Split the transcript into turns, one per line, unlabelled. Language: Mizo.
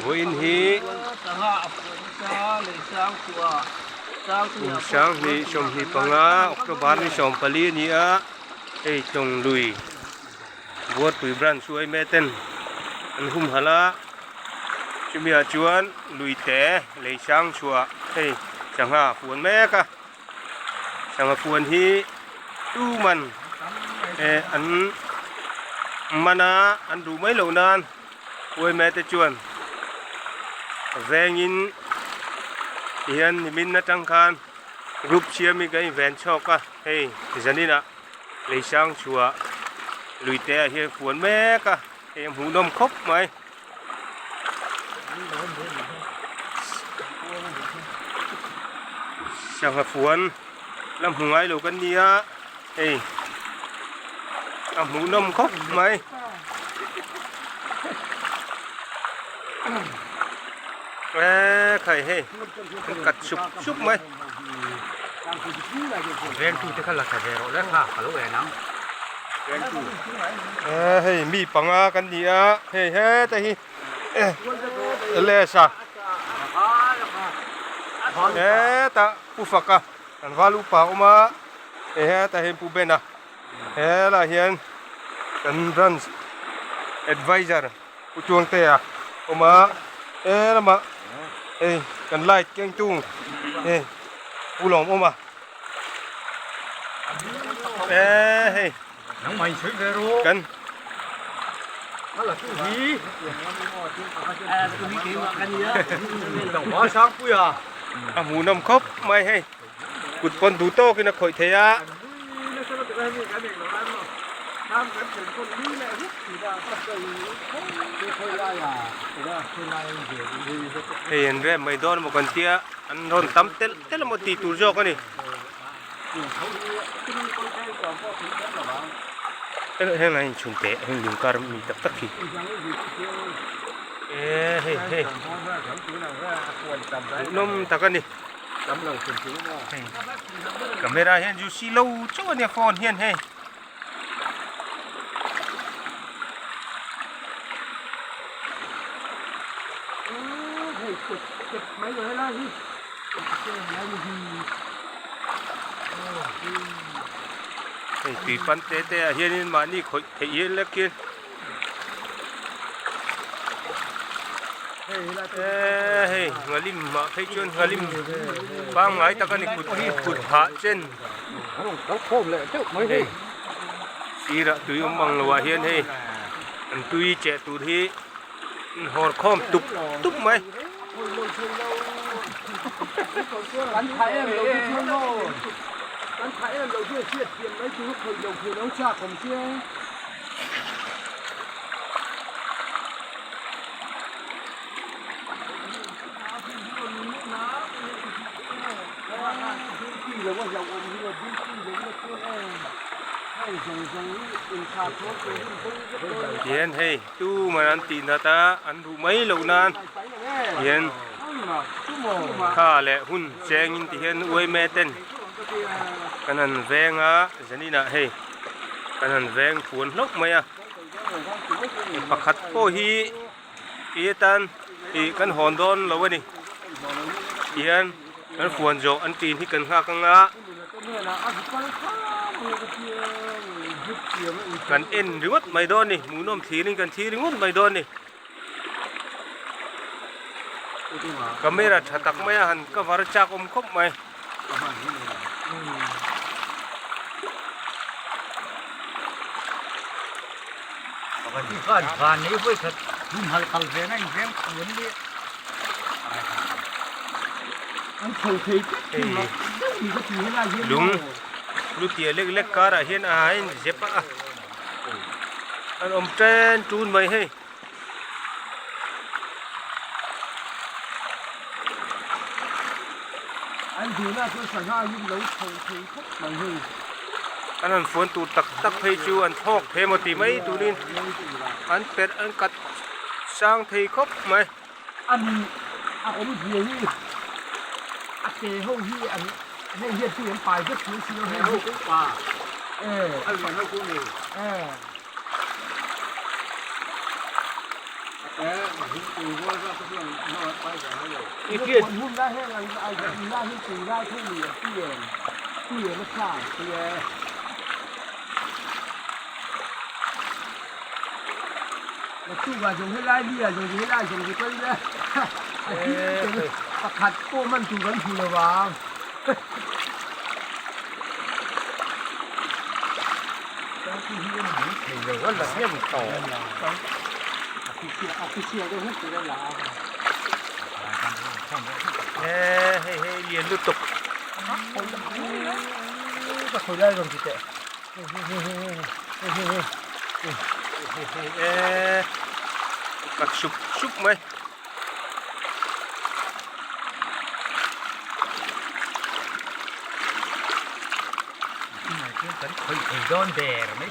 Vawiin hi kum sanghnih 25 October ni 14 a ni a hei tlawng lui Buarpui branch chu aime ten an humhalh a chumi ah chuan lui te lei sang chhuah hei sangha a fuan mek a. Sangha fuan hi tu man eh an man a an duh mai loh nan uaime te chuan vengin tihian nimin atang khan group siamin kan inven chhawk a hei zanin ah lei sang chhuah lui te ah hian fuan mek a hei a hmuhnawm khawp mai. Sangha fuan la hmu ngai lo kan nia hei a hmuhnawm khawp mai. Eee khai hei an kat sup sup mai.
Vengtute kha la tha ve rawh le kha ka lo en ang.
Eee hei mi panga kan ni a hei heta hi lesa hetah pu faka kan val upa a awm a hei hetah hian pu bena helaiah hian kan branch advisor pu Chuangtea a awm a he lamah hei kan light kengtu hei pu Lawmawma. Eee hei kan a hmuhnawm khawp mai hei kut pawn duh tawkin a khawih thei a. Hei an rem mai dawn emaw kan tia an rawn tam telh telh emaw tih tur zawk a ni. Heng a inchhun teh heng lung kar mi tak tak hi e hei hei hmuhnawm tak a ni camera hian zu si lo chauh a nia phone hian hei. Hei tui pan te te ah hianin mahni khawih theih hian lek in eee hei nghalim ah phei chuan nghalim pangngai tak a ni kut hi kut phah chen hei sirah tui awm ang lo ah hian hei an tui cheh tur hi an hawr khawm tup tup mai. Tihian hei tuman an tih nat a an ruh mai loh nan hian kha leh hun chengin tihian uaime ten kan han veng a zaninah hei kan han veng fuan hlauh mai a pakhat pawh hi Ti atan ih kan hawn dawn lo a ni tihian kan fuan zawh an tin hi kan nghak anga kan en ringawt mai dawn a ni hmuhnawm thlirin kan thlir ringawt mai dawn a ni. Camera tha tak mai a han cover chak awm khawp mai. Lung lutia lek lek karah hian a in zep a an awm ṭen ṭun mai hei. An han fuan tur tak tak phei chu an thlawk thei emaw tih mai turin an perh an kat sang thei khawp mai.
A ni a awmzia hi a ke ho hi an hei hian chu an pai vek thei si lo hei hi e a lian ho chu ni e.
He hei hei lian lutuk. He kat sup sup mai.
Kan khawih thei dawn der mai.